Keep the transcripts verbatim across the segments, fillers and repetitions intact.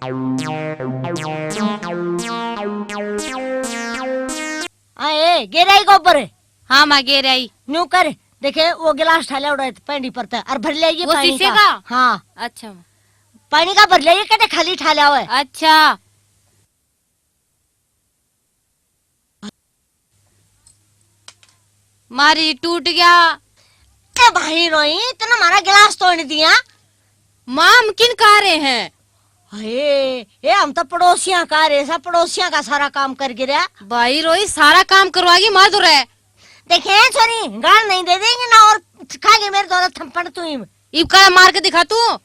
आए, गेर आई गोबर। हाँ माँ, गेर आई। न्यू कर, देखे वो गिलास ठाल्या उड़ा पैंडी पर तै, और भर ले ये वो पानी शीशे का। का? हाँ। अच्छा माँ। पानी का भर ले, ये कटे खाली ठाल्या हुआ है। अच्छा। मारी टूट गया। ए भाई रोई, तने हमारा गिलास तोड़ दिया। माँ, हम किन कह रहे हैं? अरे, ए, हम तो पड़ोसियां का रे सा, पड़ोसियां का सारा काम कर गिरा। भाई रोई, सारा काम करवागी माँ तो रे। देखे छोरी, गाल नहीं दे देंगे ना, और खा गए मेरे दोनों थप्पड़ तू ही। इब का मार के दिखा तू।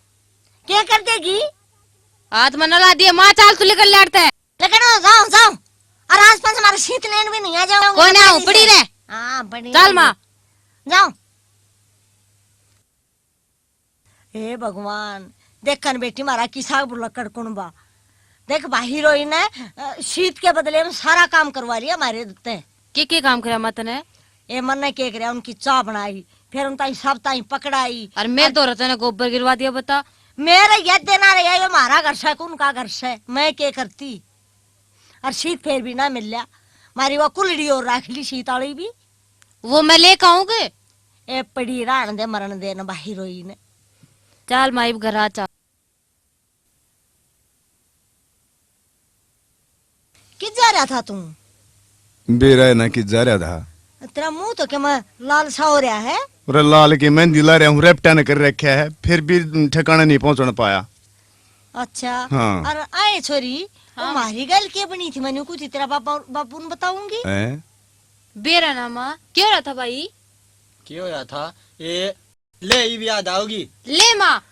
क्या कर देगी? हाथ में नला दिए माँ, चाल तू लेकर लड़ता है। लेकिन जाओ, जाओ, और आसपास हमारे शीत लेन भी नहीं आ जाओ। कौन है, पड़ी रे? हाँ, पड़ी चल रे। माँ। जाओ। हे भगवान, देखन बेटी, म्हारा किसा भुलक्कड़ कुण बा। देख, भाई रोई ने, अ, शीत के बदले में सारा काम करवा लिया हमारे उत्ते। के, के काम करया माँ तने? ए, मन्ने के करया, उनकी चाह बनाई, फिर उन ताई सब ताई पकड़ाई। और मैं और तो रचने गोबर गिरवा दिया, बता। मेरे ये देना रहा, ये म्हारा घर से, उनका घर से, मैं के करती? और शीत फिर भी ना मिल लिया, मारी वो कुलड़ी और रख ली शीत वाली भी। वो मैं लेके आऊंगी। ए, पड़ी रहन दे, मरण दे न भाई रोई ने। चाल माँ, इब घर आ, चाल। कित जा रहा था तू? बेरा है ना, कित जा रहा था? तेरा मुंह तो क्या मैं लाल सा हो रहा है? अरे लाल की मेहंदी ला रहा हूँ, रेपटा ने कर रखा है, फिर भी ठिकाना नहीं पहुंचना पाया। अच्छा। हाँ। और आए छोरी, हाँ। वो म्हारी गल के बनी थी, मैंने कुछ तेरा बापू ने बताऊंगी। हैं? बेरा ना माँ, क्या हो रहा था भाई? क्या हो रहा था? ए, ले, इब याद आओगी। ले माँ।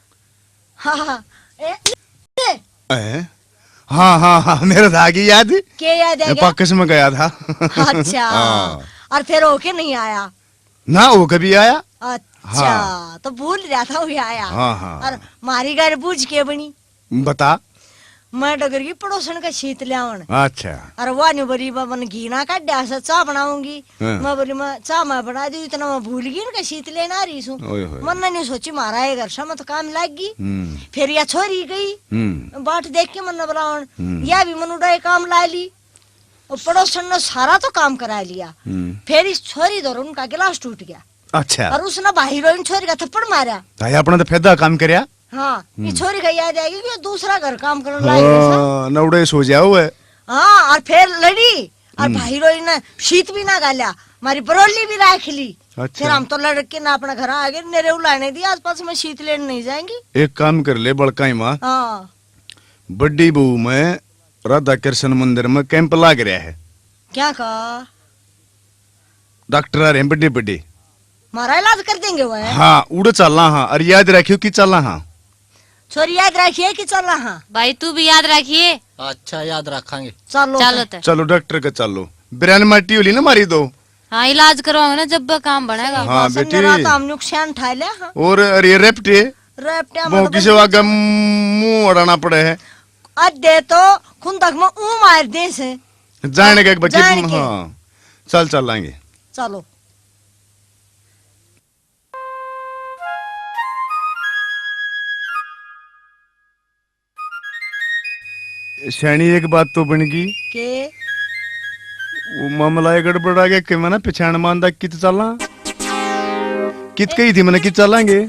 हाँ, हाँ, ए, ले। हैं? हाँ, हाँ, हाँ, मेरे तो आ गई याद। क्या याद आ ए, गया? पाकस में गया था। अच्छा। हाँ। और फिर होके नहीं आया? ना, होके भी आया। अच्छा, हाँ। तो भूल रहा था, वो आया। हाँ, हाँ। और म्हारी गल बूझ के बनी। बता। मैं डगर की पड़ोसन के शीत ल्यावन। अच्छा। अरे वाह, न्यू बरी बा मन घी ना काढ़ा से चाह बनाऊंगी। हाँ। मैं बोली, मैं चाह मैं बना दी, इतना मैं भूल गई इनका शीत लेना आ रही सूं। ओए होए। मन ने न्यू सोची, म्हारा ये घर से मैं तो काम लाग गई। हम्म। फिर या छोरी गई। हम्म। बाट देख के मन ने बुलावन। हम्म। या भी मन उड़ा ये काम ला ली। और पड़ोसन ने सारा तो काम करा लिया। हम्म। फिर इस छोरी धोर उनका गिलास टूट गया। अच्छा। और उसने भाई रोइन छोरी का थप्पड़ मारा। भाई अपना तो फायदा काम करया। हाँ, ये हम्म। छोरी का याद आएगी कि वो दूसरा घर काम करने लाग गई सा। हाँ, नवड़े सो जाओ है। हाँ, और फिर लड़ी, और हम्म। भाई रोई ने शीत भी ना गाल्या, हमारी बरोली भी राख ली। अच्छा। फिर हम तो लड़ के ना अपना घर आ गए, मेरे उलाने दी, आसपास में शीत लेने नहीं जाएंगी। एक काम कर ले, बड़काई माँ। हाँ। बड़ी बहू में राधा कृष्ण मंदिर में कैंप लाग रहा है। क्या का? डॉक्टर आ रहे हैं बड़े बड़े। म्हारा इलाज कर देंगे वो है? हाँ, उड़े चलना हाँ, और याद रखियो कि चलना हाँ। छोरी याद रखिए कि चलना हाँ। भाई तू भी याद रखिए। अच्छा, याद रखांगे। चलो चलो फिर। ते। चलो डॉक्टर के चलो। बिरान माटी होली ना मारी दो। हाँ, इलाज करवाओ ना, जब काम बनेगा। हाँ, बासन बेटी। ने रात हम नुकसान उठा लिया, हाँ। और अरे रेपटे, रेपटे वो हमारे किसे बंदे आगे मुंह अड़ाना पड़े है। अद्दे तो खुंदक में ऊ मार दे से। जाने का एक बच्चे, जाने के। हाँ, चल, चल लाएंगे। चलो। स्याणी, एक बात तो बन गई। के? वो मामला ये गड़बड़ा गया कि मैं ना पहचान मानदा कित चालां। कित कही थी मैंने कित चालांगे?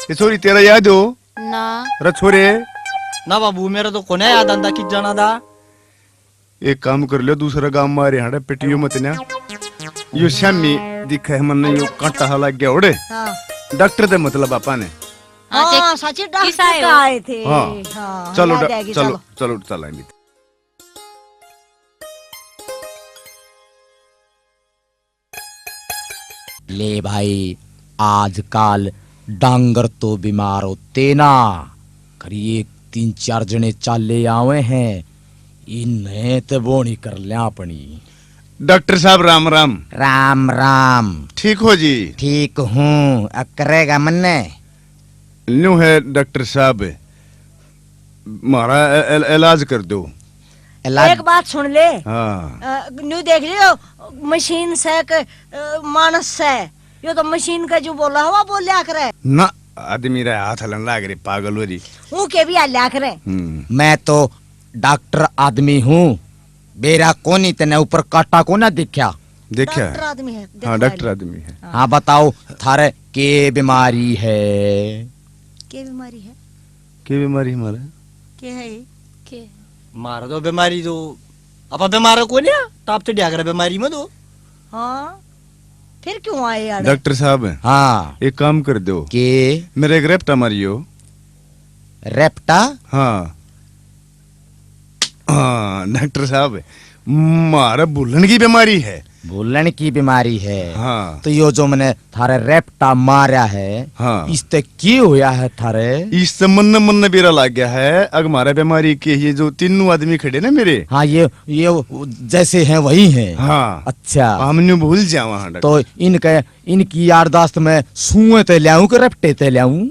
ये छोरी तेरा याद हो? ना। रे छोरे। ना बाबू, मेरा तो कोने याद आंदा कित जाना था। एक काम कर लियो, दूसरा गांव मारे हाड़े पिटियो मत ना। यो श्यामी दिखे है मन्ने, यो कांटा हा लग गया ओड़े। हाँ। डॉक्टर दे मतलब आपा ने। हाँ, हाँ, सच्ची डॉक्टर किस आए का हो? आए थे। हाँ। हाँ, चलो, याद डॉ-, आ गई, चलो, चलो। चलो, चलाएंगे। ले भाई, आजकल डांगर तो बीमार होते ना, करिए तीन चार जने चाले आवे हैं, इन्हें तो बोनी कर लिया अपनी। डॉक्टर साहब, राम राम। राम राम। ठीक हो जी? ठीक हूँ। अ, करेगा मन्ने? न्यू है डॉक्टर साहब, म्हारा इ-, इ-, इलाज कर दो। इलाज? एक बात सुन ले। हाँ। अ, न्यू देख लियो, मशीन से के, अ, मानस से, यो तो मशीन का जो बोला हुआ बोल्या करे। ना, आदमी रे हाथ हलन लाग रे, पागल हो रही। हूँ के भी हल्या करे। हम्म। मैं तो डॉक्टर आदमी हूँ, बेरा कोनी तने ऊपर काटा को ना दिख्या। देखा है। डॉक्टर आदमी है, हाँ, देखा डॉक्टर है। आदमी है। हाँ। हाँ, बताओ, थारे के बीमारी है? के बीमारी है? के बीमारी हमारे? के है ये? के? मारा तो बीमारी तो, आपा बीमार को नहीं, ताप चढ़िया करे बीमारी में तो। हाँ, फिर क्यों आए यार? डॉक्टर साहब, हाँ। एक काम कर दो। के? मेरा एक रेपटा मारियो। रेपटा? हाँ। हाँ, डॉक्टर साहब, म्हारे भूलण की बीमारी है। भूलण की बीमारी है? हाँ। तो यो जो मैंने थारे रेपटा मारा है, हाँ। इसते की होया है थारे? इससे मन मन बेरा लाग गया है। अग म्हारे बीमारी के ये जो तीनों आदमी खड़े ना मेरे, हाँ, ये, ये जैसे हैं वही हैं। हाँ। अच्छा। हम न्यू भूल जावा, हाँ, डॉक्टर। तो इनके, इनकी याददाश्त में सुए ते ल्याऊं के रेपटे ते ल्याऊं?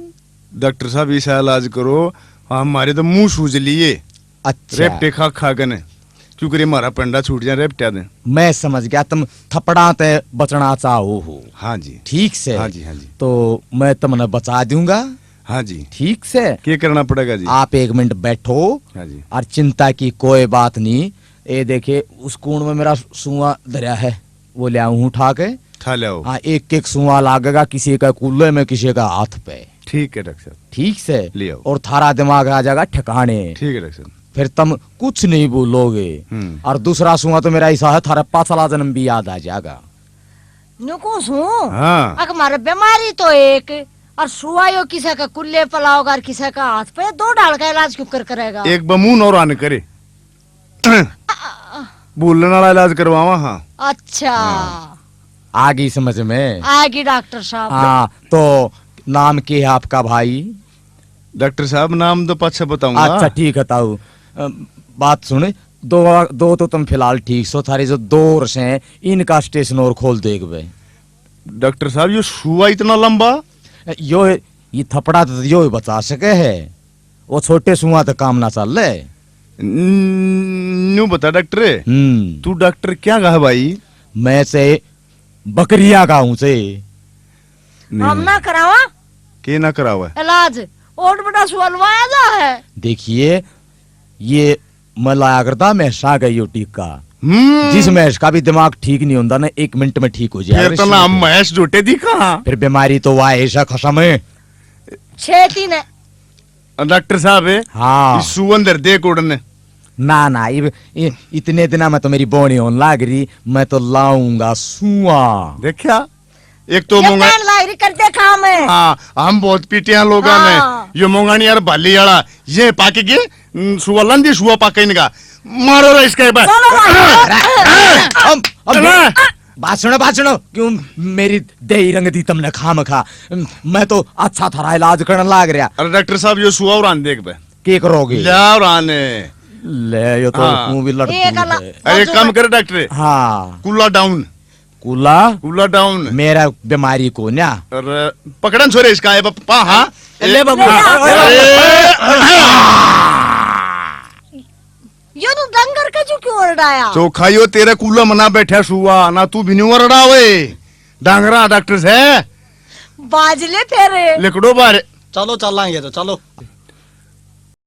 डॉक्टर साहब, इसा इलाज करो, हमारे तो मुंह सूज लिए। अच्छा। रेपटे खा खा के ने, क्यों करे हमारा पंडा छूट जाए रेपटिया दे। मैं समझ गया, तुम थपड़ा ते बचना चाहो हो। हाँ जी। ठीक से। हाँ जी, हाँ जी। तो मैं तुमने बचा दूंगा। हाँ जी। ठीक से। क्या करना पड़ेगा जी? आप एक मिनट बैठो। हाँ जी। और चिंता की कोई बात नहीं। ये देखिए, उस कोण में मेरा सुआ धरया है, वो ले आऊं उठा के। उठा ले आओ। हाँ, एक एक सुआ लागेगा, किसी का कूल्हे में, किसी का हाथ पे। ठीक है डॉक्टर साहब। ठीक से। ले आओ। और थारा दिमाग आ जाएगा ठिकाने। ठीक है डॉक्टर साहब। फिर तुम कुछ नहीं भूलोगे। हम्म। और दूसरा सुआ तो मेरा ऐसा है, थारा पाछला जन्म भी याद आ जाएगा। न्यू को सूं? हाँ। अक मारे बीमारी तो एक, और सुआ यो किसे का कुल्ले पे लाओगा और किसे का हाथ पे, दो ढाल का इलाज क्यों कर करेगा? एक बमून और आन करे। बोलने वाला इलाज करवावा, हाँ। अच्छा। हाँ। आ गई समझ में? आ गई डॉक्टर साहब। हाँ, तो नाम के है आपका भाई? डॉक्टर साहब, नाम तो पाछे बताऊंगा। अच्छा, ठीक है ताऊ। अ, बात सुन, दो, दो तो तुम फिलहाल ठीक सो, थारे जो दो और से, इनका स्टेशन और खोल दे एक बे। डॉक्टर साहब, यो सुआ इतना लंबा? अ, यो, ये थपड़ा तो यो ही बचा सके है, वो छोटे सुआ तो काम ना चल ले। न-, न्यू बता डॉक्टर, हम्म। तू डॉक्टर क्या कहा भाई? मैं से बकरिया का हूँ से। नहीं। हम ना करावा? के ना करावा? इलाज, ओट बड़ा सुआ लवाया जा है। देखिए, ये मैं लाया करता हमेशा का यो टीका। हम्म। जिस भैंस का भी दिमाग ठीक नहीं होता ना, एक मिनट में ठीक हो जाए। फिर तो ना हम भैंस झूठे दिखा। फिर बीमारी तो वाह ऐसा खसम है। छह तीन है। डॉक्टर साहब, हाँ। इस सुअन धर दे कोड़न। ना, ना, इब-, इ-, इतने दिना में तो मेरी बोनी होने लाग रही, मैं तो लाऊंगा सुआ। देखा? एक तो ये मोंगा-, कहने लाग रही, कर दे काम है। हाँ, हम बहुत पीटे हैं लोगां ने। हाँ। ये मोंगानी यार भाली वाला, ये पाके के, न, सुआ लंदी, सुआ पाके इनका। मारो रे इसका एक बार। चलो भाई। हम, हम चलो। बात सुनो, बात सुनो, क्यों मेरी देही रंग दी तुमने खाम खा? मैं तो अच्छा थारा इलाज करने लाग रहा। अरे डॉक्टर साहब, यो सुआ और आन देख बे। के करोगे? ले और आने। ले, यो तो हाँ। तू भी लड़ एक तू आला है। अरे, एक काम कर डॉक्टर। हाँ। कूला डाउन। कूला? कूला डाउन। मेरा बीमारी को ना। अरे, पकड़न छोरे इसका, ए पप्पा, हाँ। ले बाबू। ए, ए, यो तो डंगर का जो क्यों ओरडाया? चोखा यो तेरे कूला मना बैठा सुआ, ना तू भी नहीं ओरडावे। डांगरा डॉक्टर से। बाज ले फिर। लिकड़ो बाहर। चलो, चलांगे तो, चलो।